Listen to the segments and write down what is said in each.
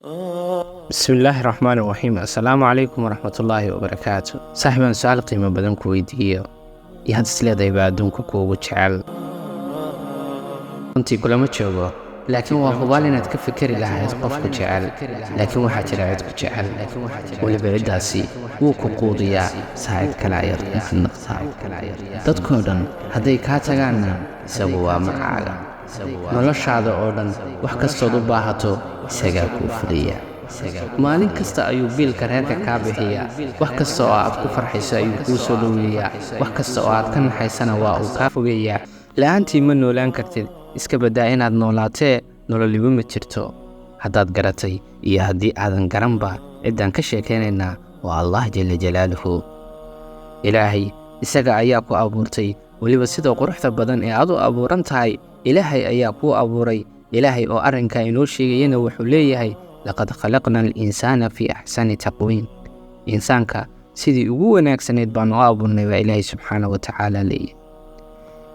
Bismillaahi raxmaani raxiim. Assalaamu calaykum waraxmatullaahi wabarakaatu. Saaxiibaan, su-aal qiimo badan ku weydiiyo: yaad isleedahay baa adduunka kuugu jecel? Runtii kulama joogo, laakiin waa hubaal inaad ka fikeri lahayd qofku jecel. Laakiin waxaa jira cid ku jecel, weliba ciddaasi wuu ku quudiyaa, saacid kale ayaad ku mahadnaqtaa. Dadkoo dhan hadday kaa tagaanna, isagu waa macaaga. Noloshaada oo dhan wax kastood u baahato isagaa kuu fuliya. Maalin kasta ayuu biilka reerka kaa bixiyaa. Wax kasta oo aad ku farxayso ayuu kuu soo dhoweeyaa, wax kasta oo aad ka naxaysana waa uu kaa fogeeyaa. La-aantii ma noolaan kartid, iska baddaa inaad noolaatee, nololiba ma jirto. Haddaad garatay iyo haddii aadan garanba, ciddaan ka sheekaynaynaa waa Allah jalla jalaaluhu. Ilaahay isaga ayaa ku abuurtay, weliba sida quruxda badan ee aad u abuuran tahay Ilaahay ayaa kuu abuuray. Ilaahay oo arrinkaa inoo sheegayana wuxuu leeyahay: "Laqad khalaqna alinsaana fii axsani taqwiim." Insaanka sidii ugu wanaagsanayd baanu u abuurnay, baa Ilaahay subxaana wa tacaala leeyahay.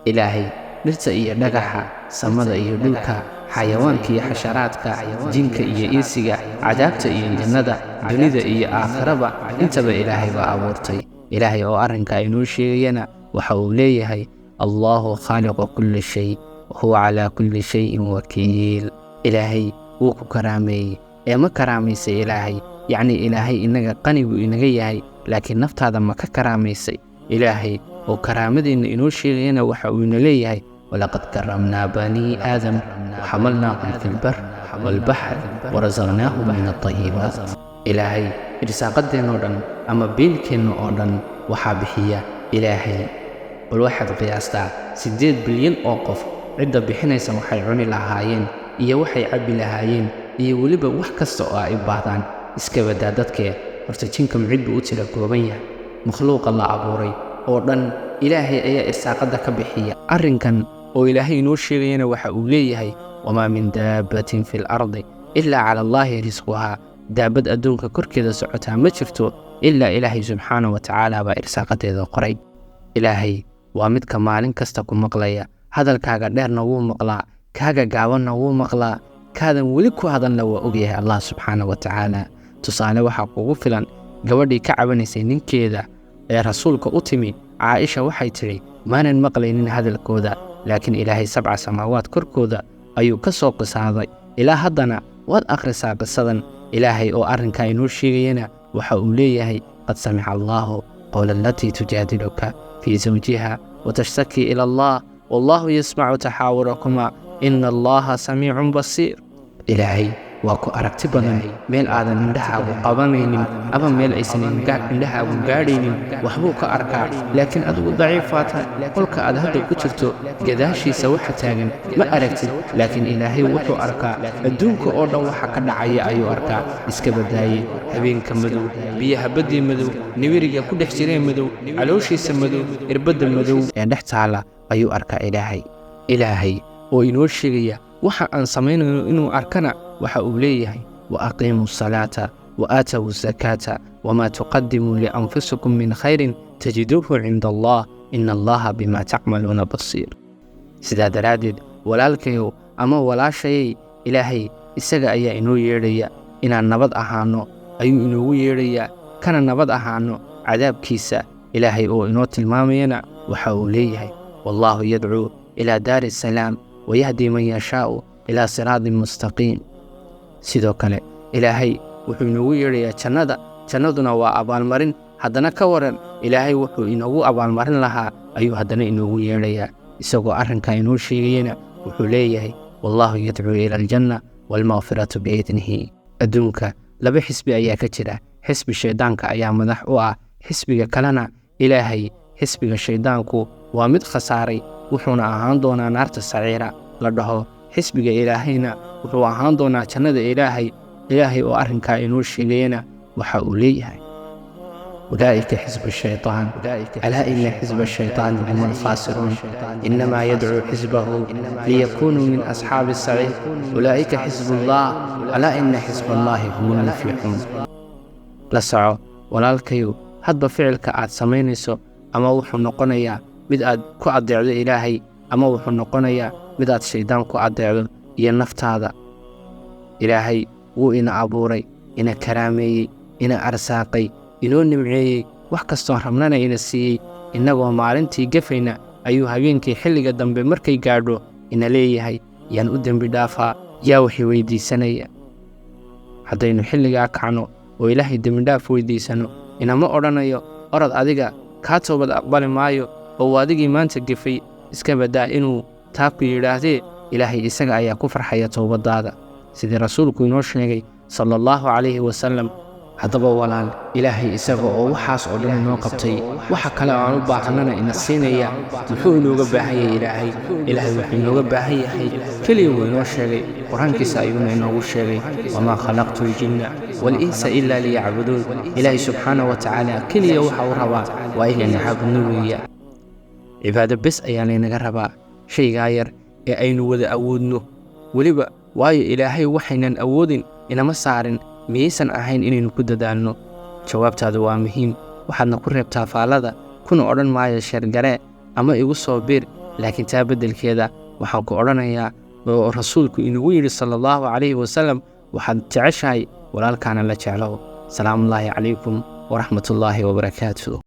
Ilaahay dhirta iyo dhagaxa, samada iyo dhulka, xayawaanka iyo xasharaadka, jinka iyo insiga, cadaabta iyo jannada, dunida iyo aakhiraba, intaba Ilaahay baa abuurtay. Ilaahay oo arrinkaa inoo sheegayana waxa uu leeyahay: "Allaahu khaaliqu kulli shay wa huwa calaa kulli shayin wakiil." Ilaahay wuu ku karaameeyey, ee ma karaamaysay Ilaahay? Yacnii, Ilaahay inaga qani buu inaga yahay, laakiin naftaada ma ka karaamaysay? Ilaahay oo karaamadeenna inoo sheegayana waxa uu ina leeyahay: "Walaqad karamnaa banii aadam waxamalnaahum fi lbar waalbaxr warasaqnaahum min altayibaat." Ilaahay irsaaqadeennoo dhan ama biilkeenna oo dhan waxaa bixiya Ilaahay. Bal waxaad qiyaastaa 8 bilyan oo qof cidda bixinaysa waxay cuni lahaayeen iyo waxay cabbi lahaayeen iyo weliba wax kasta oo ay u baahdaan. Iska badaa dadkee, horta jinka mucid buu u tira kooban yahay. Makhluuqa la abuuray oo dhan Ilaahay ayaa irsaaqadda ka bixiya. Arrinkan oo Ilaahay inoo sheegayana waxa uu leeyahay: "Wamaa min daabbatin fi lardi ilaa cala allaahi risquhaa." Daabad adduunka korkeeda socotaa ma jirto ilaa Ilaahay subxaana wa tacaala baa irsaaqadeeda qoray. Ilaahay waa midka maalin kasta ku maqlaya. Hadalkaaga dheerna wuu maqlaa, kaaga gaabanna wuu maqlaa, kaadan weli ku hadalna waa ogyahay Allah subxaana wa tacaala. Tusaale waxaa kugu filan gabadhii ka cabanaysay ninkeeda ee rasuulka u timi Caaisha. Waxay tidhi: "Maanan maqlaynin hadalkooda, laakiin Ilaahay sabca samaawaad korkooda ayuu ka soo qisaaday." Ilaa haddana waad akhrisaa qisadan. Ilaahay oo arrinkaa inoo sheegayana waxa uu leeyahay: "Qad samica allaahu qowla alatii tujaadiluka fii zawjiha watashtakii ila allah, wallaahu yasmacu taxaawurakumaa, ina allaha samiicun basiir." Ilaahay waa ku aragti badan. Meel aadan indhahaagu qabanaynin ama meel aysan indhahaagu gaadhaynin waxbuu ka arkaa, laakiin adigu daciifaa tahay. Qolka aad hadda ku jirto gadaashiisa waxa taagan ma aragtid, laakiin Ilaahay wuxuu arkaa adduunka oo dhan waxa ka dhacaya ayuu arkaa. Iska badaayey habeenka madow, biyaha baddii madow, nibiriga ku dhex jiree madow, calooshiisa madow, irbadda madow ee dhex taala ayuu arkaa Ilaahay. Ilaahay oo inoo sheegaya waxa aan samaynayno inuu arkana waxa uu leeyahay: "Wa aqiimuu asalaata wa aatow asakaata, wamaa tuqadimuu lianfusikum min khayrin tajiduuhu cinda allah, ina allaha bimaa tacmaluuna basiir." Sidaa daraaddeed, walaalkayow ama walaashayay, Ilaahay isaga ayaa inoo yeedhaya. Inaan nabad ahaanno ayuu inoogu yeedhayaa, kana nabad ahaanno cadaabkiisa. Ilaahay oo inoo tilmaamayana waxa uu leeyahay: "Wallaahu yadcuu ilaa daari asalaam wayahdii man yashaa'u ilaa siraatin mustaqiim." Sidoo kale Ilaahay wuxuu inoogu yeedhayaa jannada. Jannaduna waa abaalmarin. Haddana ka waran Ilaahay wuxuu inoogu abaalmarin lahaa ayuu haddana inoogu yeedhayaa? Isagoo arrinkaa inoo sheegayana wuxuu leeyahay: "Wallaahu yadcuu ila aljanna waalmakfiratu biidnihi." Adduunka laba xisbi ayaa ka jira. Xisbi shayddaanka ayaa madax u ah, xisbiga kalena Ilaahay. Xisbiga shayddaanku waa mid khasaaray, wuxuuna ahaan doonaa naarta saciira la dhaho. Xisbiga Ilaahayna wuxuu ahaan doonaa jannada Ilaahay. Ilaahay oo arrinkaa inoo sheegayana waxa uu leeyahay: "Ulaa'ika xisbu shaytaan, alaa ina xisba shaytaani hum alkhaasiruun. Inamaa yadcuu xisbahu liyakunuu min asxaabi saciir. Ulaa'ika xisbu allah, alaa ina xisba allaahi hum almuflixuun." La soco, walaalkayow, hadba ficilka aad samaynayso ama wuxuu noqonayaa mid aad ku addeecdo Ilaahay, ama wuxuu noqonayaa mid aad shayddaan ku addeecdo iyo naftaada. Ilaahay Wuu ina abuuray, ina karaameeyey, ina arsaaqay, inoo nimceeyey, wax kastoon rabnana ina siiyey. Innagoo maalintii gafayna ayuu habeenkii xilliga dambe markay gaadho ina leeyahay, yaan u dembi dhaafaa, yaa waxay weydiisanaya? Haddaynu xilligaa kacno oo Ilaahay dembidhaaf weydiisanno, inama odhanayo orod adiga kaa toobad aqbali maayo oo uu adigii maanta gefay. Iska baddaa inuu taa ku yidhaahdee, Ilaahay isaga ayaa ku farxaya toobaddaada, sidii rasuulku inoo sheegay sala allahu calayhi wasalam. Haddaba walaal, Ilaahay isaga oo waxaas oo dhan inoo qabtay, waxa kale oo aan u baahannana ina siinaya, muxuu inooga baahan yahay Ilaahay? Ilaahay wuxuu inooga baahan yahay keliya wuu inoo sheegay, Qur-aankiisa ayuuna inoogu sheegay: wamaa khalaqtu aljinna walinsa ilaa liyacbuduun. Ilaahay subxaana wa tacaala keliya waxa uu rabaa waa inaynu caabudno weeya. Cibaado bes ayaa laynaga rabaa, shaygaa yar ee aynu wada awoodno weliba, waayo Ilaahay waxaynan awoodin inama saarin. Miyaysan ahayn inaynu ku dadaalno? Jawaabtaadu waa muhiim, waxaadna ku reebtaa faallada. Kuna odhan maayo sheergaree ama igu soo biir, laakiin taa beddelkeeda waxaan ku odhanayaa oo rasuulku inagu yidhi sala allahu calayhi wasalam: waxaad jeceshahay walaalkaana la jeclow. Salaamullaahi calaykum waraxmatullaahi wabarakaatu.